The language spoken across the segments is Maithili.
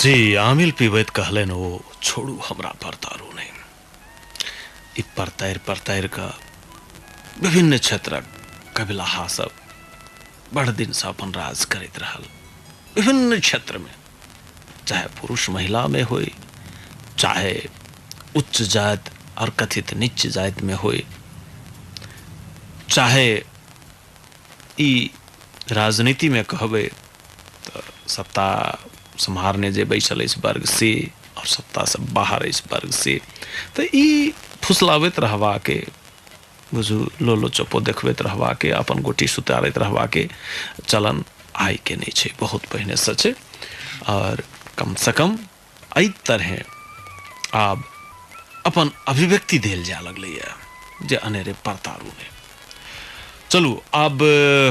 जी आमिल पीबैत कहलनि ओ छोड़ू हमरा परतारू नहि। ई परतारि परतारि कऽ विभिन्न क्षेत्रक कबिलाहा सब बड़ दिनसँ अपन राज करैत रहल विभिन्न क्षेत्रमे, चाहे पुरुष महिलामे होइ, चाहे उच्च जाति और कथित नीच जातिमे होइ, चाहे ई राजनीतिमे कहबै तऽ सत्ता सम्हारने जे बैसल अछि वर्ग से और सत्तासँ बाहर अछि वर्ग से, तऽ ई फुसलाबैत रहबाके, बुझू लोलो चप्पो देखबैत रहबाके, अपन गोटी सुतारैत रहबाके चलन आइके नहि छै, बहुत पहिनेसँ छै। और कमसँ कम एहि तरहें आब अपन अभिव्यक्ति देल जाय लगलैए जे अनेरे परतारू नहि। चलू आब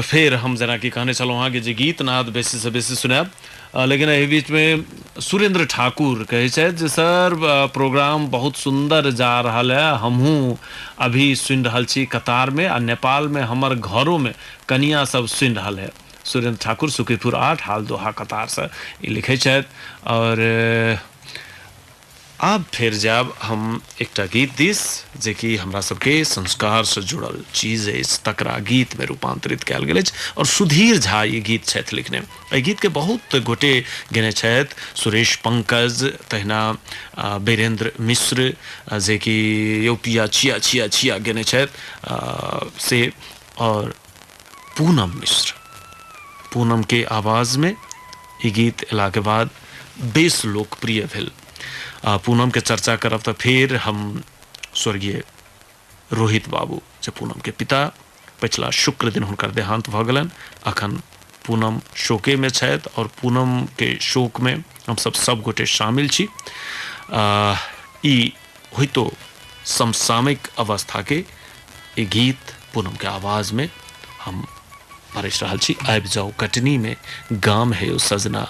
फेर हम जेनाकि कहने छलहुँ अहाँके जे गीत नाद बेसीसँ बेसी सुनायब, लेकिन एहि बीचमे सुरेंद्र ठाकुर कहै छथि जे सर प्रोग्राम बहुत सुंदर जा रहल है, हमहूँ अभी सुनि रहल छी कतारमे आ नेपालमे हमर घरोमे कनिया सब सुनि रहल है। सुरेंद्र ठाकुर सुखीपुर 8 हाल दोहा कतारसँ ई लिखै छथि। और आब फेर जायब हम एकटा गीत दिस जेकि हमरा सबके संस्कारसँ जुड़ल चीज अछि, तकरा गीतमे रूपांतरित कयल गेल अछि और सुधीर झा ई गीत छथि लिखने। एहि गीतके बहुत गोटे गेने छथि, सुरेश पंकज, तहिना वीरेंद्र मिश्र जेकि यौ पिया छिया छिया छिया गेने छथि से, और पूनम मिश्र। पूनम के आवाज़ में ई गीत अयला के बाद बेस लोकप्रिय भेल। पूनम के चर्चा करब तऽ फेर हम स्वर्गीय रोहित बाबू जे पूनम के पिता, पछिला शुक्र दिन हुनकर देहांत भऽ गेलनि। अखन पूनम शोके में छथि और पूनम के शोक में हम सब सब गोटे शामिल छी। ई होइतो समसामयिक अवस्था के ई गीत पूनम के आवाज में हम परसि रहल छी। आबि जाउ कटनी में गाम हे ओ सजना,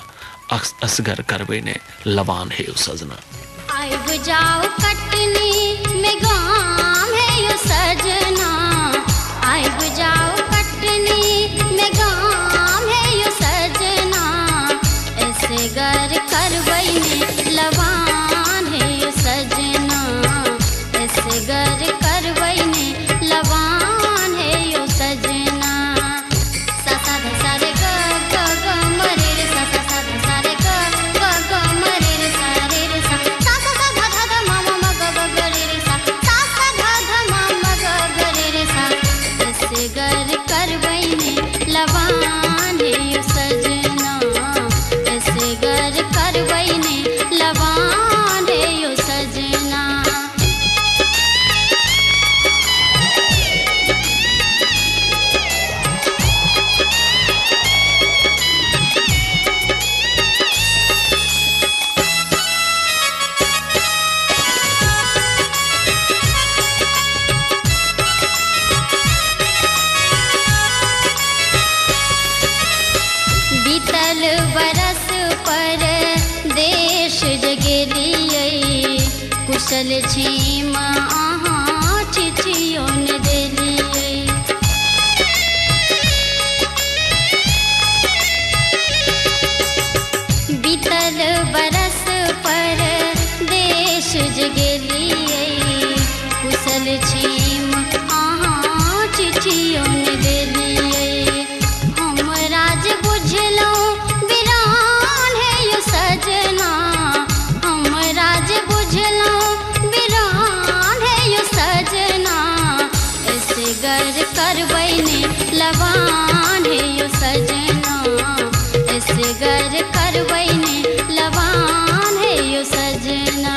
असगर करबै ने लबान हे ओ सजना। आबि जाउ कटनी में गाम हे ओ सजना, आबि जाउ कटनी में गाम हे ओ सजना, असगर करबै ने लबान हे ओ सजना, असगर करबै ने लबान हे ओ सजना। सा सा ध सा रे ग ग ग म रे रे सा सा सा ध सा रे ग ग ग म रे रे सा रे रे सा सा सा सा ध ध ध म म म ग ग ग रे रे सा सा सा ध ध म म ग ग रे रे सा, असगर करबै ने लबान हे ओ सजना, असगर करबै ने लबान हे ओ सजना। बीतल बरस पर देश जगेलियै, कुशल क्षेम अहाँ चिठियो न देलियै। बीतल बरस पर देश जगेलियै, कुशल क्षेम अहाँ चिठियो न देलियै। हम राज बुझलहुँ वीरान हे यो सजना, हम राज बुझलहुँ वीरान हे यो सजना, असगर करबै ने लबान हे यो सजना, असगर करबै ने लबान हे यो सजना।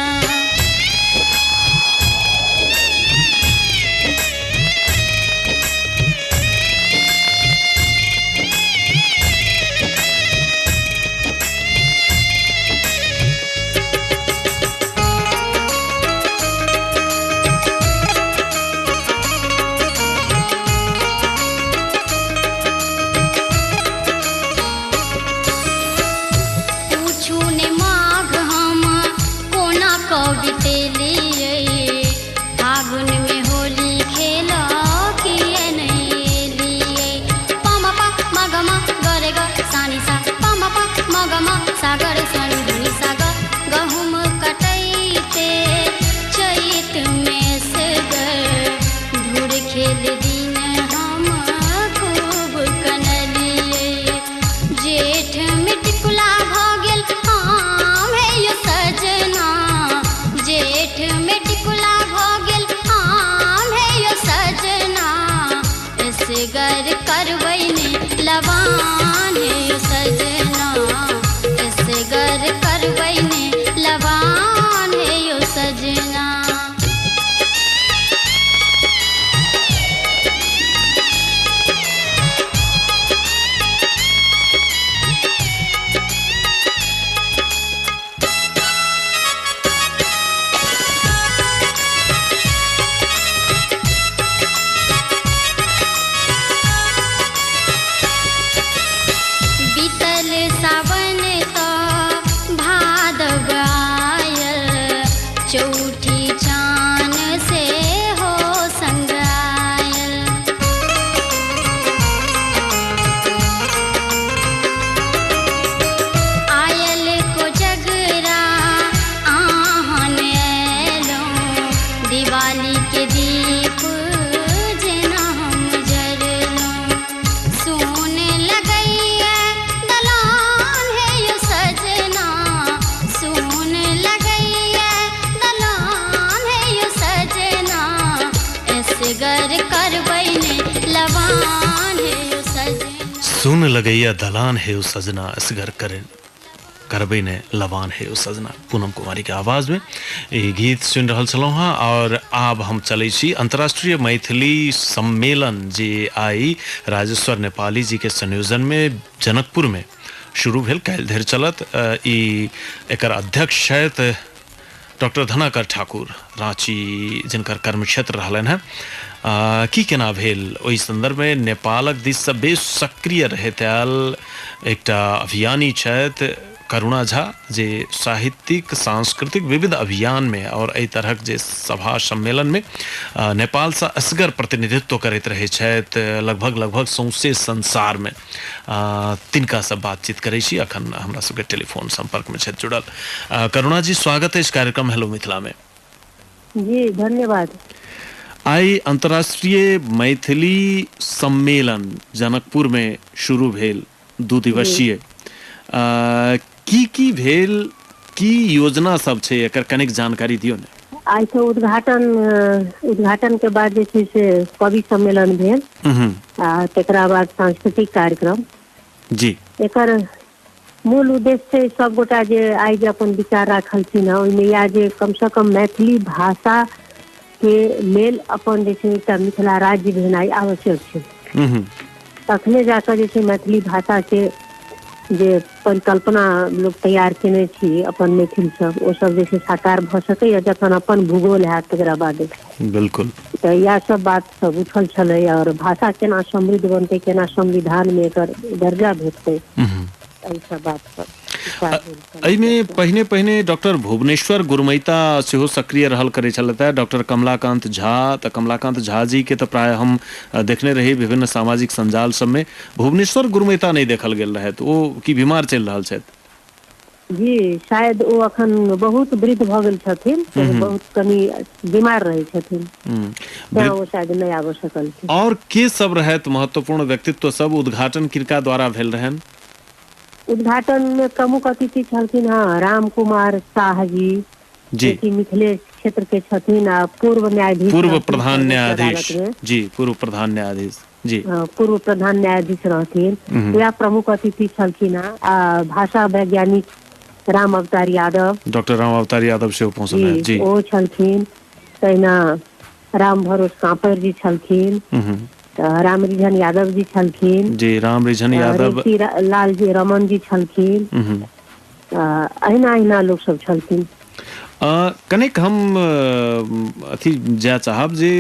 पूछू ने माघ हम कोना कऽ बितेलियै, फागुन में होली खेल किए नहि एलियै। प म प म ग म ग रे ग सा नि सा, प म प म ग म सा ग रे सा नि ध नि सा ग सुन लगैया दलान हे ओ सजना, असगर करे करबै ने लवान हे ओ सजना। पूनम कुमारी के आवाज में ई गीत सुनि रहल छलहुँ हँ। और आब हम चलै छी अंतर्राष्ट्रीय मैथिली सम्मेलन जे आई राजेश्वर नेपाली जी के संयोजन में जनकपुर में शुरू भेल, काल्हि धरि चलत। ई एकर अध्यक्ष छथि डॉक्टर धनाकर ठाकुर, रांची जिनकर कर्म क्षेत्र रहलनि हेँ। की केना भेल ओहि संदर्भ में नेपालक दिससँ बेस सक्रिय रहैत आयल एकटा अभियानी छथि करुणा झा, जे साहित्यिक सांस्कृतिक विविध अभियान में और एहि तरहक जे सभा सम्मेलन में नेपालसँ असगर प्रतिनिधित्व करैत रहै छथि लगभग लगभग सौंसे संसार में। तिनकासँ बातचीत करै छी। अखन हमरा सबके टेलीफोन संपर्क में छथि जुड़ल। करुणा जी, स्वागत है इस कार्यक्रम हेलो मिथिला में। जी धन्यवाद। आई अंतर्राष्ट्रीय मैथिली सम्मेलन जनकपुर में शुरू भेल, 2 दिवसीय। की की भेल, की योजना सब छै, एकर कनिक जानकारी दियौ ने। आइ तो उद्घाटन के बाद जे छै से कवि सम्मेलन भेल आ तकरा बाद सांस्कृतिक कार्यक्रम। जी। एकर मूल उद्देश्य छै सब गोटा जे आइ जे अपन विचार राखलखिन हँ ओहिमे इएह जे कम से कम मैथिली भाषा के लेल अपन जे छै एकटा मिथिला राज्य भेनाइ आवश्यक छै। तखने जाकऽ जे छै मैथिली भाषा के जे परिकल्पना लोग तैयार केने छी अपन मैथिल सब, ओ सब जे छै साकार भऽ सकैया जखन अपन भूगोल हैत तकरा बाद। बिल्कुल। तऽ इएह सब बात सब उठल छलै और भाषा केना समृद्ध बनतै, केना संविधान में एकर दर्जा भेटतै, एहि सब बात पर विचार भेल छलै। एहिमे पहिने पहिने डॉक्टर भुवनेश्वर गुरमैता सेहो सक्रिय रहल करै छलथि, डॉक्टर कमलाकांत झा। तऽ कमलाकांत झा जी के तऽ प्राय हम देखने रही विभिन्न सामाजिक संजाल सबमे, भुवनेश्वर गुरमैता नहि देखल गेल रहथि, ओ की बीमार चलि रहल छथि? जी शायद ओ अखन बहुत वृद्ध भऽ गेल छथिन, बहुत कनि बीमार रहै छथिन, तें ओ शायद नहि आबि सकलखिन। और के सब रहथि महत्वपूर्ण व्यक्तित्व सब? उद्घाटन किनका द्वारा भेल रहनि? उद्घाटन में प्रमुख अतिथि छलखिन हँ राम कुमार शाह जी, जी, जे कि मिथिले क्षेत्र के छथिन आ पूर्व न्यायाधीश पूर्व रहथिन प्रधान सर्वोच्च न्यायाधीश अदालत में। जी, पूर्व प्रधान न्यायाधीश जी। पूर्व प्रधान न्यायाधीश रहथिन, वएह प्रमुख अतिथि छलखिन हँ। आ भाषा वैज्ञानिक राम अवतार यादव, डॉक्टर राम अवतार यादव सेहो पहुँचल रहथि। जी जी, ओ छलखिन। तहिना राम भरोस कांपर जी छलखिन, राम रिझन यादव जी छलखिन जी, राम रिझन यादव, रेवती लाल जी रमन जी छलखिन, अहिना अहिना लोक सब छलखिन। कनिक हम अथी जाय चाहब जे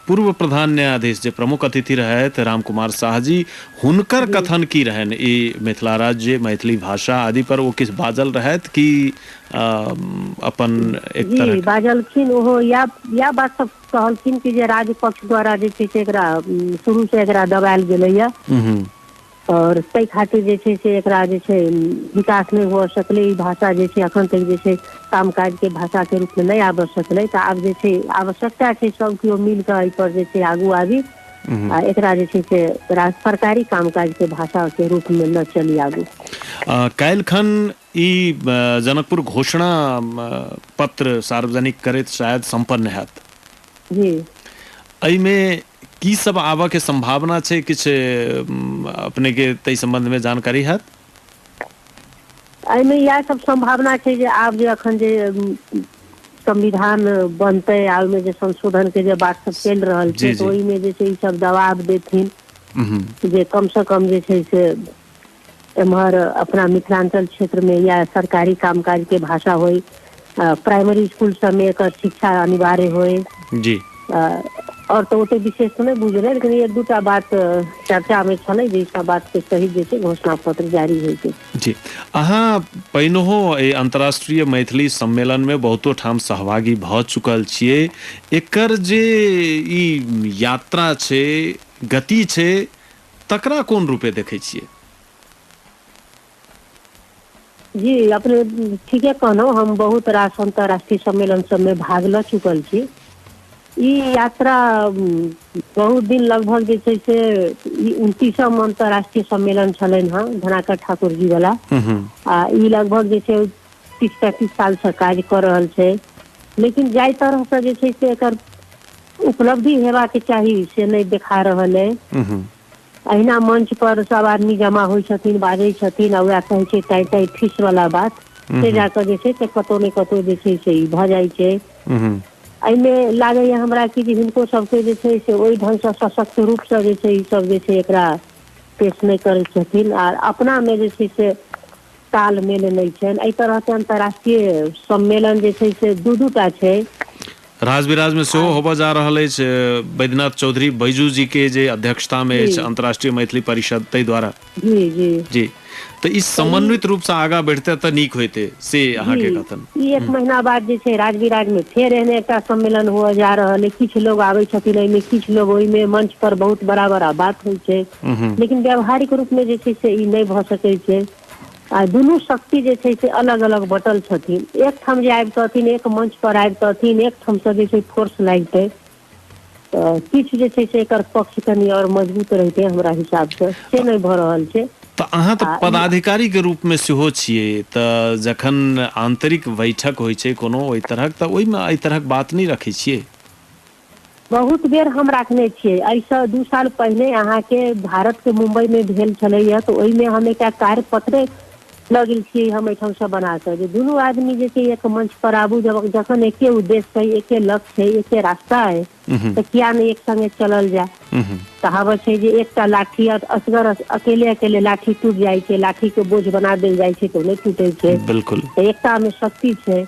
पूर्व प्रधान न्यायाधीश जे प्रमुख अतिथि रहथि राम कुमार शाह जी, हुनकर कथन की रहनि ई मिथिला राज्य, मैथिली भाषा आदि पर ओ किछु बाजल रहथि कि अपन एक जी तरह? बाजलखिन, ओहो इएह बात सब कहलखिन कि जे राज्य पक्ष द्वारा जे छै से एकरा शुरू से एकरा दबायल गेलैया और ताहि खातिर जे छै से एकरा जे छै विकास नहि हुअ सकलै, ई भाषा जे छै अखन तक जे छै कामकाज के भाषा के रूप में नहि आबि सकलै। तऽ आब जे छै आवश्यकता छै सब केओ मिल कऽ एहि पर जे छै आगू आबी आ एकरा जे छै से सरकारी कामकाज के भाषा के रूप में ल चली आगू। काल्हि खन ई जनकपुर घोषणा पत्र सार्वजनिक करैत शायद सम्पन्न हैत। जी। एहिमे की सब आबऽ के संभावना छै, किछु अपने के ताहि संबंध में जानकारी हैत? एहिमे इएह सब संभावना छै जे आब जे अखन जे संविधान बनतै आ ओहिमे जे संशोधन के जे बात सब चलि रहल छै जी, तऽ जी। ओहिमे जे छै ई सब दबाव देथिन जे कम से कम जे छै से एम्हर अपना मिथिलांचल क्षेत्र में या सरकारी कामकाज के भाषा होय, प्राइमरी स्कूल सबमे एकर शिक्षा अनिवार्य होय। जी। और तऽ ओते विशेष तऽ नहि बुझल, लेकिन एक दूटा बात चर्चा मे छलै जे ई सब बात के सही जे छै घोषणा पत्र जारी होइ के। जी, अहाँ पहिनहो एहि अंतर्राष्ट्रीय मैथिली सम्मेलन में बहुतो ठाम सहभागी भऽ चुकल छियै, एकर जे ई यात्रा छै, गति छै, तकरा कोन रूपे देखै छियै? जी अपने ठीके कहलहुँ, हम बहुत रास अंतर्राष्ट्रीय सम्मेलन सबमे भाग लऽ चुकल छी। ई यात्रा बहुत दिन लगभग जे छै से ई 29म अंतर्राष्ट्रीय सम्मेलन छलनि हँ धनाकर ठाकुर जी वाला, आ ई लगभग जे छै 30-35 साल से काज कऽ रहल छै, लेकिन जाहि तरह से जे छै से एकर उपलब्धि हेबाक चाही से नहि देखा रहल अइ। अहिना मंच पर सब आदमी जमा होइ छथिन, बाजै छथिन आ वएह कहै छै टाइ टाइ फीस वाला बात, से जाकऽ जे छै से कतौ ने कतौ जे छै से ई भऽ जाइ छै। एहिमे लागैया हमरा कि जे हिनको सबके जे छै से ओहि ढंगसँ सशक्त रूपसँ जे छै ई सब जे छै एकरा पेश नहि करै छथिन आ अपनामे जे छै से तालमेल नहि छनि। एहि तरहके अंतर्राष्ट्रीय सम्मेलन जे छै से दू दू टा छै। राजविराज में सेहो होबऽ जा रहल अछि, बैद्यनाथ चौधरी बैजू जी के जे अध्यक्षता में अछि अंतर्राष्ट्रीय मैथिली परिषद, ताहि द्वारा। जी जी जी। तऽ ई समन्वित रूप से आगाँ बढ़ते तऽ नीक होइते, से अहाँके कथन। ई एक महीना बाद जे छै राजविराज में फेर एहने एकटा सम्मेलन हुअ जा रहल है। किछु लोग आबै छथिन एहिमे, किछु लोग ओहिमे, मंच पर बहुत बड़ा बड़ा बात होइ छै, लेकिन व्यावहारिक रूप में जे छै से ई नहि भऽ सकै छै। आ दुनू शक्ति जे छै से अलग अलग बटल छथिन। एकठाम जे आबितथिन, एक मंच पर आबितथिन, एकठामसँ जे छै फोर्स लागितै तऽ किछु जे छै से एकर पक्ष कनि आओर मजबूत रहितै हमरा हिसाबसँ, से नहि भऽ रहल छै। तऽ अहाँ तऽ पदाधिकारी के रूप में सेहो छियै, तऽ जखन आंतरिक बैठक होइ छै कोनो ओहि तरहक, तऽ ओहिमे एहि तरहक बात नहि रखै छियै? बहुत बेर हम राखने छियै। एहिसँ 2 साल पहिने अहाँके भारत के मुंबई में भेल छलैया, तऽ ओहिमे हम एकटा कार्यपत्रे लऽ गेल छियै हम एहिठामसँ बना कऽ, जे दुनू आदमी जे छै एक मंच पर आबू, जब जखन एके उद्देश्य छै, एके लक्ष्य छै, एके रास्ता है, तऽ किया नहि एक संगे चलल जाय। कहावत छै जे एकटा लाठी असगर अकेले अकेले लाठी टूट जाइ छै, लाठी के बोझ बना देल जाइ छै तऽ नहि टूटे छै। बिल्कुल। तऽ एकता में शक्ति छै।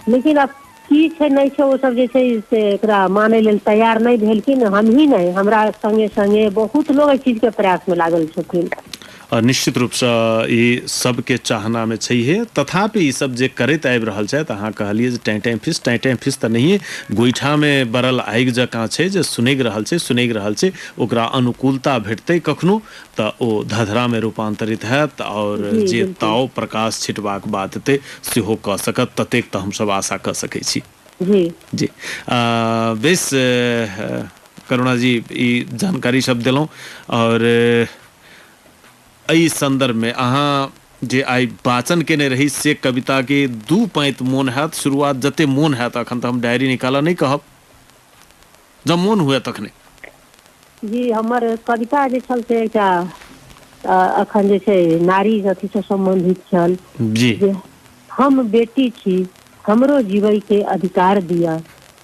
लेकिन अब की छै नहि छै, ओ सब जे छै से एकरा मानै लेल तैयार नहि भेलखिन। हमही नहि, हमरा संगे संगे बहुत लोग एहि चीज के प्रयास में लागल छथिन। निश्चित रूपसँ ई सबके चाहना में छैहे, तथापि ई सब जे करैत आबि रहल छथि, अहाँ कहलियै जे टाँय टाँय फीस, टाँय टाँय फीस तऽ नहिए, गोइठामे बरल आगि जकाँ छै जे सुनगि रहल छै, सुनगि रहल छै, ओकरा अनुकूलता भेटतै कखनो तऽ ओ धधरामे रूपान्तरित हैत और जे ताव प्रकाश छिटबाक बात हेतै सेहो कऽ सकत, ततेक तऽ हमसब आशा कऽ सकै छी। जी जी। बेस करुणा जी, ई जानकारी सब देलहुँ और एहि संदर्भ में अहाँ जे आइ वाचन केने रही से कविता के 2 पाँति मोन हैत, शुरुआत जते मोन हैत, अखन तऽ हम डायरी निकालऽ नहि कहब, जब मोन हुए तखने। जी, हमर कविता जे छल से एकटा अखन जे छै नारी अथी से सम्बन्धित छल। जी। जे हम बेटी छी हमरो जीवै के अधिकार दिया,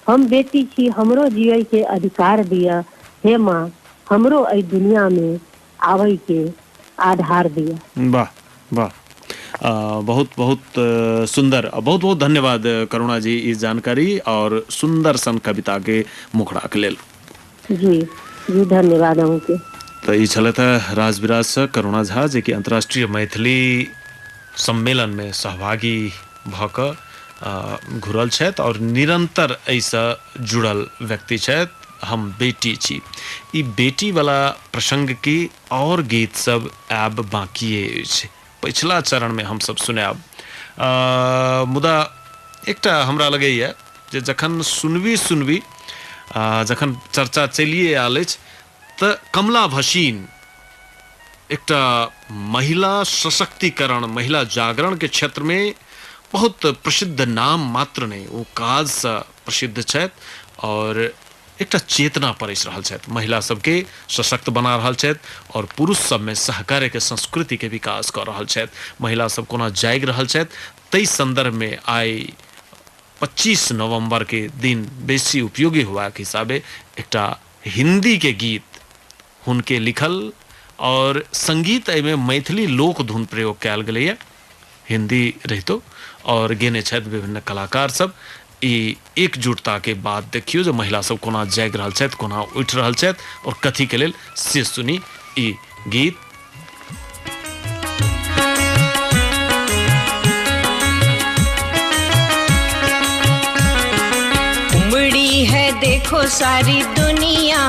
हम बेटी छी हमरो जीवै के अधिकार दिया, हे माँ हमरो एहि दुनिया में आबै के आधार दिया। वाह वाह, बहुत बहुत सुंदर, बहुत बहुत धन्यवाद करुणा जी इस जानकारी और सुंदर सन कविता के मुखड़ा के लेल। जी जी, धन्यवाद अहूँके। तऽ ई छलथि राजविराज से करुणा झा, जे कि अंतर्राष्ट्रीय मैथिली सम्मेलन में सहभागी भऽ कऽ घुरल छथि और निरंतर एहिसँ जुड़ल व्यक्ति छथि। हम बेटी छी, ई बेटी वाला प्रसंग के और गीत सब आब बाकिए अछि, पछिला चरण में हमसब सुनायब। मुदा एकटा हमरा लगैया जे जखन सुनबी सुनबी जखन चर्चा चलिए आयल अछि तऽ कमला भसीन एकटा महिला सशक्तिकरण, महिला जागरण के क्षेत्र में बहुत प्रसिद्ध नाम मात्र नहीं, वो काजसँ प्रसिद्ध छथि और एकटा चेतना परसि रहल छथि, महिला सबके सशक्त बना रहल छथि और पुरुष सबमे सहकार्य के संस्कृति के विकास कऽ रहल छथि। महिला सब कोना जागि रहल छथि ताहि संदर्भ में आइ 25 नवंबर के दिन बेसी उपयोगी होबाक हिसाबे एकटा हिंदी के गीत हुनके लिखल और संगीत एहिमे मैथिली लोक धुन प्रयोग कयल गेलैए, हिंदी रहितो, और गेने छथि विभिन्न कलाकार सब। ई एकजुटता के बात देखियो जे महिला सब कोना जागि रहल छथि, कोना उठि रहल छथि और कथी के लेल, से सुनी ई गीत। उमड़ी है देखो सारी दुनिया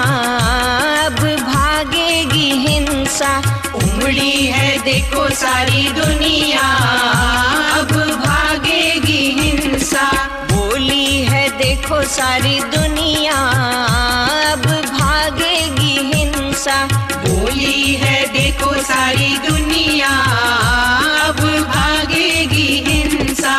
अब भागेगी हिंसा, उमड़ी है देखो सारी दुनिया अब भागेगी हिंसा, बोली है देखो सारी दुनिया अब भागेगी हिंसा, बोली है देखो सारी दुनिया अब भागेगी हिंसा।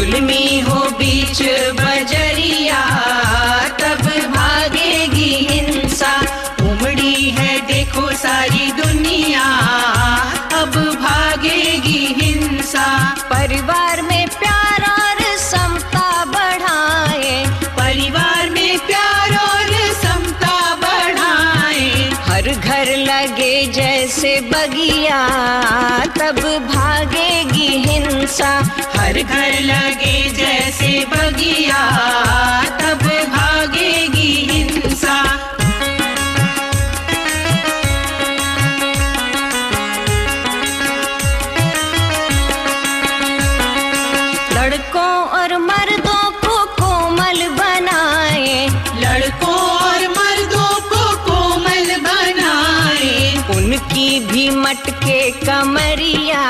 जुल्मी हो बीच बजरिया तब भागेगी हिंसा। उमड़ी है देखो सारी दुनिया अब भागेगी हिंसा। परिवार में प्यार और समता बढ़ाए, परिवार में प्यार और समता बढ़ाए। हर घर लगे जैसे बगिया तब भागेगी हिंसा। हर घर लगे जैसे बगिया तब भागेगी हिंसा। लड़कों और मर्दों को कोमल बनाए, लड़कों और मर्दों को कोमल बनाए। उनकी भी मटके कमरिया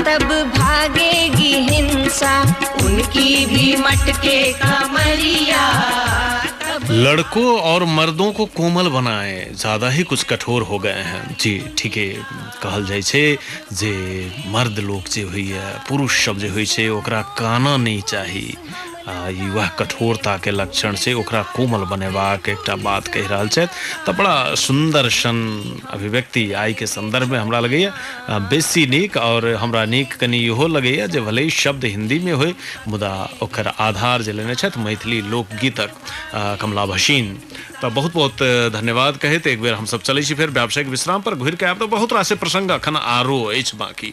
तब भागेगी हिंसा। उनकी भी मटके कमरिया। लड़कों और मर्दों को कोमल बनाए, ज्यादा ही कुछ कठोर हो गए हैं। जी ठीक है, कहल जाइ छै जे मर्द लोग जे होइए, पुरुष सब जे होइ छै, ओकरा काना नहीं चाही। ई वह कठोरता के लक्षण छै, ओकरा कोमल बनेबाक एकटा बात कहि रहल छथि। तऽ बड़ा सुन्दर सन अभिव्यक्ति आइ के संदर्भ में हमरा लगैया बेसी नीक। और हमरा नीक कनि इहो लगैया जे भले ही शब्द हिंदी में होय, मुदा ओकर आधार जे लेने छथि मैथिली लोकगीतक कमला भसीन। तऽ बहुत बहुत धन्यवाद कहैत एक बेर हमसब चलै छी फेर व्यावसायिक विश्राम पर। घुरि के आयब तऽ बहुत रास प्रसंग अखन आरो अछि बाकी।